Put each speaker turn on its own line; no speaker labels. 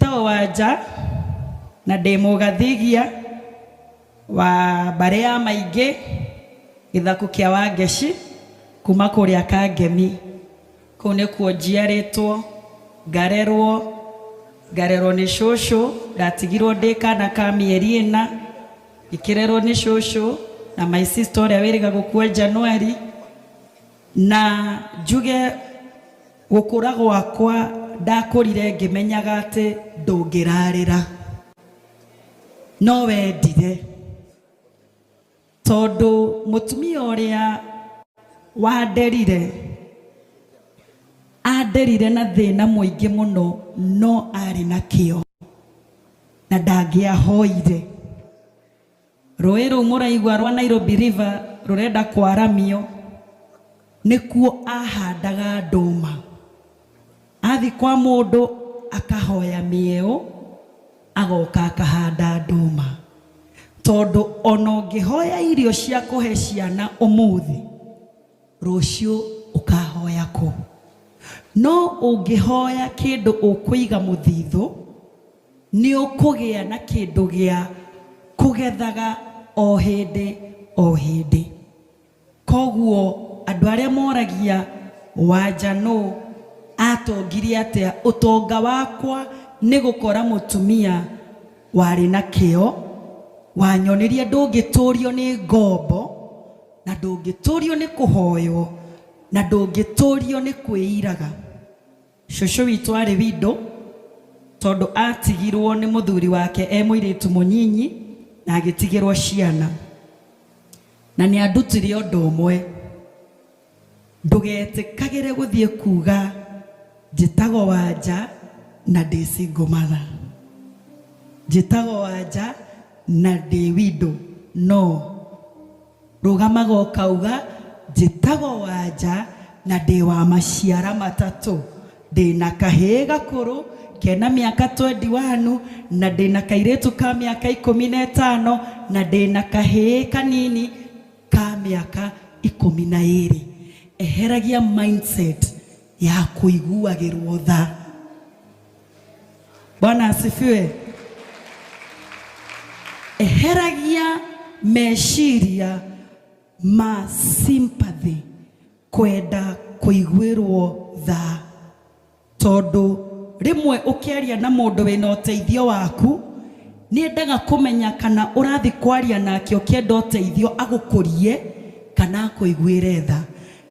Njĩtagwo Wanja na ndĩ mũgathigia wa mbarĩ ya Maingĩ, gĩthaku kĩa Wangeci, kuma kũrĩa Kangemi. Kũu nĩkuo njiarĩtwo, ngarerwo, ngarerwo nĩ cũcũ, ndatigirwo ndĩ kana ka mĩeri ĩna, ngĩkĩrerwo nĩ cũcũ na my sister ũrĩa wĩrĩga gũkua January. Na njuge gũkũra gwakwa ndakũrire ngĩmenyaga atĩ ndũngĩrarĩra no wendire, tondũ mũtumia ũrĩa wanderire anderire na thĩna mũingĩ mũno, no arĩ na kĩo na ndangĩahoire. Rũĩ rũu mũraigua rwa Nairobi River rũrenda kwaramio, nĩkuo ahandaga ndũma. Athi kwa mũndũ akahoya mĩeũ, agoka akahanda ndũma. Tondũ ona ũngĩhoya irio cia kũhe ciana ũmũthĩ, rũciũ ũkahoya kũ? No ũngĩhoya kĩndũ ũkũiga mũthithũ, nĩ ũkũgĩa na kĩndũ gĩa kũgethaga o hĩndĩ o hĩndĩ. Koguo andũ arĩa moragia Wanja nũ atongirie atĩa, ũtonga wakwa nĩ gũkora mũtumia warĩ na kĩo, wanyonirie ndũngĩtũrio nĩ ngombo, na ndũngĩtũrio nĩ kũhoywo, na ndũngĩtũrio nĩ kwĩiraga. Cũcũ witũ arĩ widow tondũ atigirwo nĩ mũthuri wake e mũirĩtu mũnyinyi na agĩtigĩrwo ciana. Na nĩ andutire ũndũ ũmwe, ndũgetĩkagĩre gũthiĩ kuga njĩtagwo Wanja na ndĩ single mother. Njĩtagwo Wanja na ndĩ widow. No. Rũgamaga ũkauga, Njĩtagwo Wanja na ndĩ wa maciara matatũ. Ndĩ na kahĩĩ gakũrũ kena mĩaka 21 na ndĩ na kairĩtu ka mĩaka 15 na ndĩ na kahĩĩ kanini ka mĩaka 12. Eheragia mindset ya kũiguagĩrwo tha. Bwana asifiwe. Eheragia meciria ma sympathy, kwenda kũiguĩrwo tha, tondũ rĩmwe ũkĩaria na mũndũ wĩna ũteithio waku nĩendaga kũmenya kana ũrathi kwaria nake ũkĩenda ũteithio agũkũrie kana akũiguĩre tha.